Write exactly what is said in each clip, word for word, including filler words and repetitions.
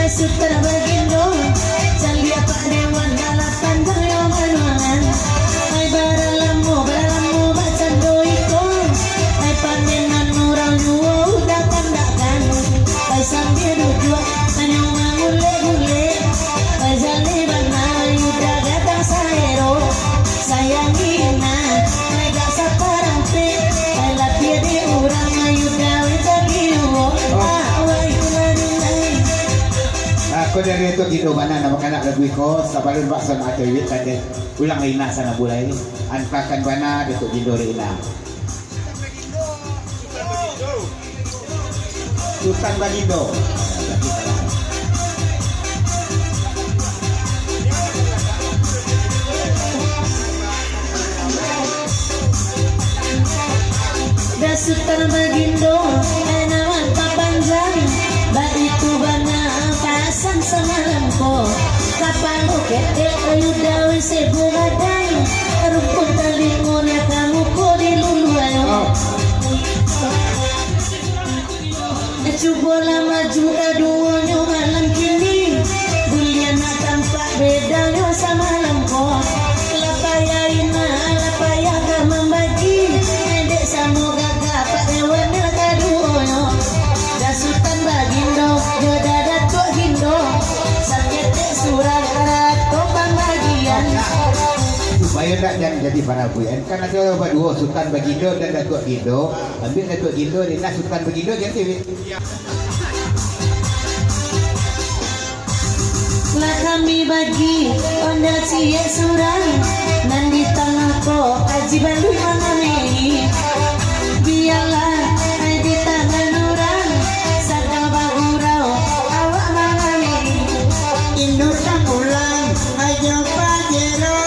Sutan bagindo, caliak Pak Dewan, alah panjang yo banuangan. Ai baralamo, baralamo bakcando iko. Ai pamenan urang juo udah kandak-kandak. Ai sambia duduak, anyo mangulek-ngulek. Ai jaleh bana, udah gadang saero. Sayangi ina, ai gak saparampek. Ai lapiah dek urang, ai udah we jadi luo. Ah, wai, wai, wai. Aku dari Datuk Gindo bana nan makanak lagu iko, sabalun bakso nak tewit tadi. Ulang ina sana bulai. Antakan bana Datuk Gindo dek ina. Sutan Bagindo. Dah Sutan Bagindo, ai nan mantap panjang, baitu bana pasan samalam ko. Kapalo ketek, ayu daun sebu gadang, rumpun talingo nak kamuko di lulu ayo. Oh. Cubolah maju kaduonyo malam kini, buliah nak tampak bedanyo samalam ko. Lah payah ina, lah payah ka mambagi, dek samo gagah Pak Dewan nan kaduonyo. Dah Sutan Bagindo, jo dah Datuak Gindo, saketek surang rato pambagian. Supayo ndak jan jadi parabuian, kan ado baduo, Sutan Bagindo dan Datuak Gindo. Ambiak Datuak Gindo, dek dah Sutan Bagindo, ganti, weh. Lah kami bagi ondel ciek surang, nan di tangah ko Aji Baluik mangamei. Bialah, ai di tangan urang, sadang bagurau, awak mangamei. Indu ka pulang, ajo Pajero,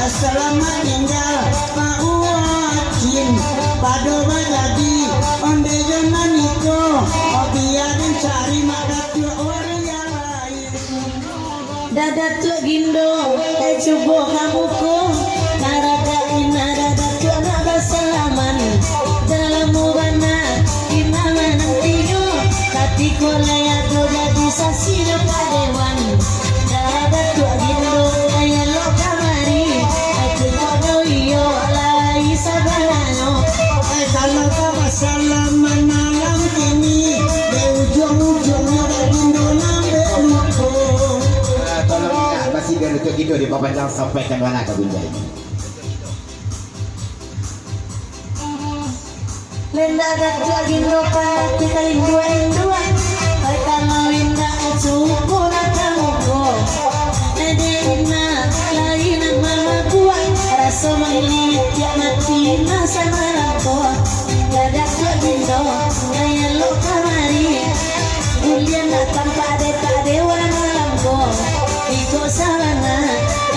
selamat tinggal, Pak Uwacin. Pado bajadi, onde jo nan iko, bia den cari mak datuak waria lain. Dah Datuak Gindo, eh, cubo ka muko, karagak ina dah Datuak nak basalaman. Dah lamo bana ina manantinyo, katiko lai ado jadi sasinyo Pak Dewan. Dah Datuak Gindo, ayo lo kamari, eh, cubo dau iyo lai sabananyo. Eh, kalau ka basalaman malam kini, di ujuang-ujuangnyo Bagindo nambek luko. Ah, tolong indak, masih dari Datuak Gindo dipapanjang sampai ka bana ka bunyi. Lendak Datuak Gindo pati ka induak-induak. Ai kalau indak cubo lah ka muko. Dek ina lai nan mamabuak, raso mangilitiak mati nan samalam ko. Lah Datuak Gindo, ayo lo kamari. Buliah nak tampak dek Pak Dewan malam ko. Iko sabana,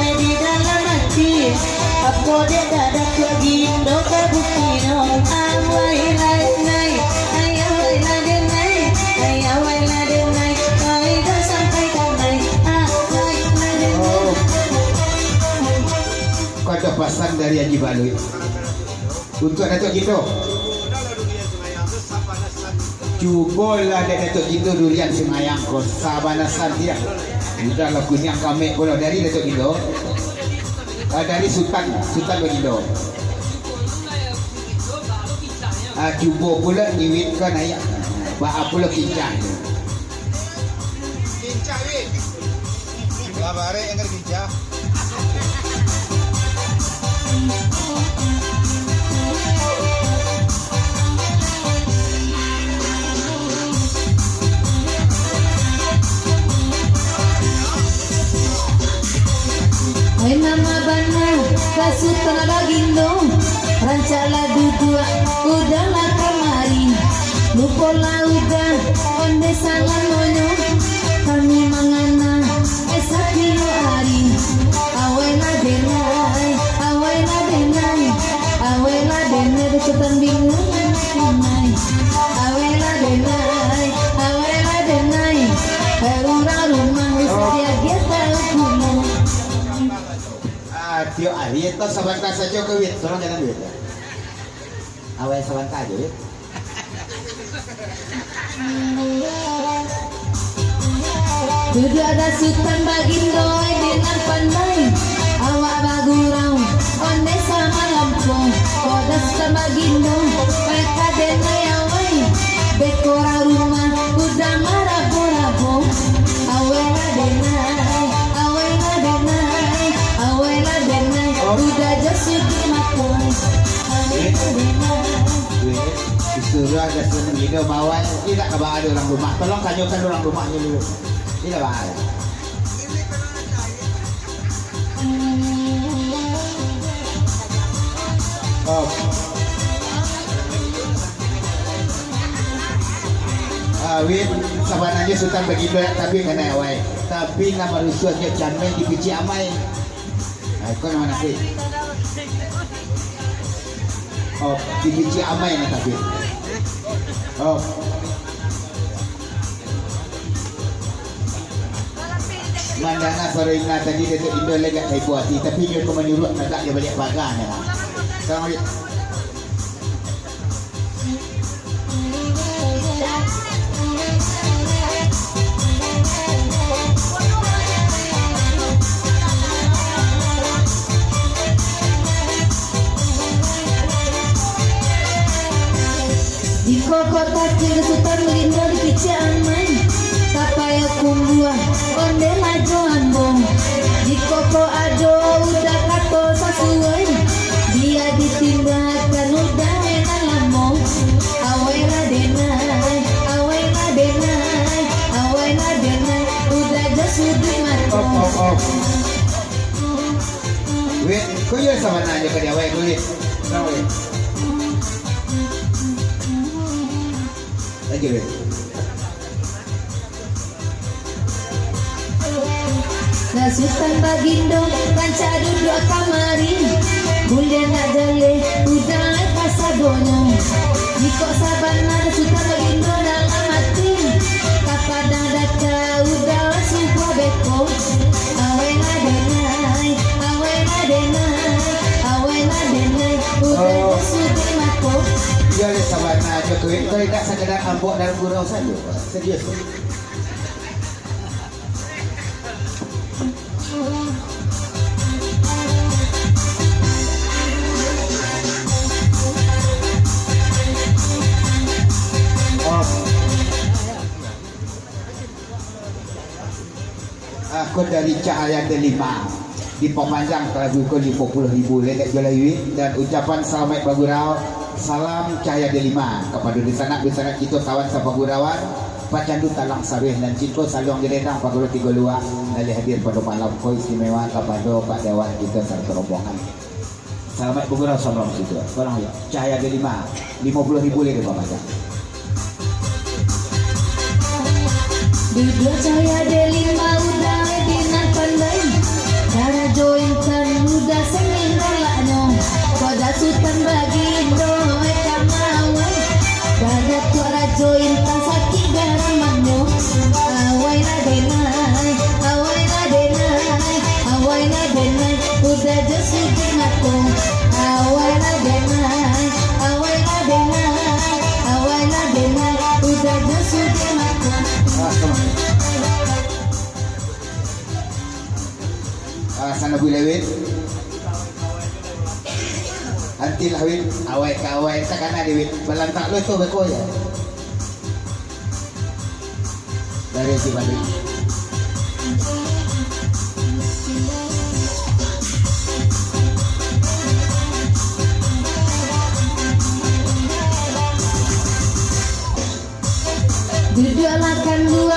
eh, di dalam ati. Apo dek dah Datuak Gindo ka buktinyo. Awai lah denai, ai awai lah denai, ai awai lah denai, ai dah sampai kanai. Awai lah denai. Oh. Ko ado pasan dari Aji Baluik. Untuak Datuak Gindo. Cubolah dek Datuak Gindo durian singayang ko, sabana santiang. Udah lah kuniang kamek pulo dari Datuak Gindo. Ah, dari Sutan, Sutan Bagindo. Ah, cubo pulo iwit ko naiak. Baa pulo kincah. Kincah, weh. Lah barek yang kena kincah. Ai nama bana, ka Sutan Bagindo, rancak lah duduak, udah lah kamari. Lupo lah udah, onde salamonyo, kami mangana, eh, satio ari. Awai lah denai, awai lah denai, awai lah denai, dek Sutan Bagindo denai. Awai lah denai, awai lah denai, eh, urang rumah bisa diagiah tahu pulo. Ah, tiok ari, itu sabanta sajo ko, Wit. Tolong jangan, Wit. Awai sabanta ajo, Wit. Duduak dah Sutan Bagindo, eh, di nan pandai. Awak bagurau, ondeh samalam ko. Ko dah Sutan Bagindo, eh, ka denai awai. Beko rarumah, udah marabo-rabo. Awai lah denai, awai lah denai, awai lah denai. Udah jo sugih mato. Awai lah denai. Weh, disuruah dah Sutan Bagindo bawa. Tidak ka bawa ada orang rumah. Tolong tanyakan orang rumahnya dulu. Tidak bawa. Oh. Ah, Win, sabananyo Sutan Bagindo, tapi kanai awai. Tapi nan marusuah jo Camen dipicik amai. Ah, iko nan ma nasi? Oh, dipicik amai nan tapi. Oh. Mandanga suaro Ina tadi, Datuak Indo lai agak taibo ati, tapi inyo tu manyuruak tagak jo baliak paganyo. Assalamualaikum. Di koko takir Sutan Bagindo dipicik amai, tapayo kumbuah, ondeh lah jo ambo. Di koko ado udah kato sasuai, bia ditindakan udah nan lamo. Awai lah denai, awai lah denai, awai lah denai, udah jo sugih mato. Op, op, op. Weh, ko iyo sabananyo ka di awai ko, weh. Nah, weh. Lagi, weh. Lah Sutan Bagindo rancak duduak kamari, buliah nak jaleh udah lai kasadonyo. Jikok sabana Sutan Bagindo dalam ati, ka Padang Data udah subuah beko. Awai lah denai, awai lah denai, awai lah denai, udah Oh. jo sugih mato. Iyo, dek sabana jo kuik, kalau indak sakadar ambo dalam gurau sajo. Serius. Ah, ko dari Cahaya Delima. Dipapanjang ka lagu ko limo puluah ribu, lelek jo lai, dan ucapan salamaik bagurau, salam Cahaya Delima kapado dunsanak-dunsanak kito, kawan sapagurauan, pacandu talang saruih nan cinto saluang jo dendang pagalo tigo luak, nan lai hadir pado malam ko istimewa kapado Pak Dewan kito sarato rombongan. Salamaik bagurau, salam satu. Tolong yo, Cahaya Delima, limo puluah ribu lai dipapanjang. Duduak Cahaya Delima udah di nan pandai, karajo intan udah sengin galaknyo, ko dah Sutan Bagindo, eh, ka mawai. Dah Datuak Rajo Intan sakik garamannyo. Awai lah denai, awai lah denai, awai lah denai, udah jo sugih mato. Awai lah denai, awai lah denai, awai lah denai, udah jo sugih mato. Ah, sana. Ah, sana boleh, weh. Antilah, win. Awai ka awai, takana dek, win. Balantak lo tu beko ya. Dari si balik. Duduaklah kandu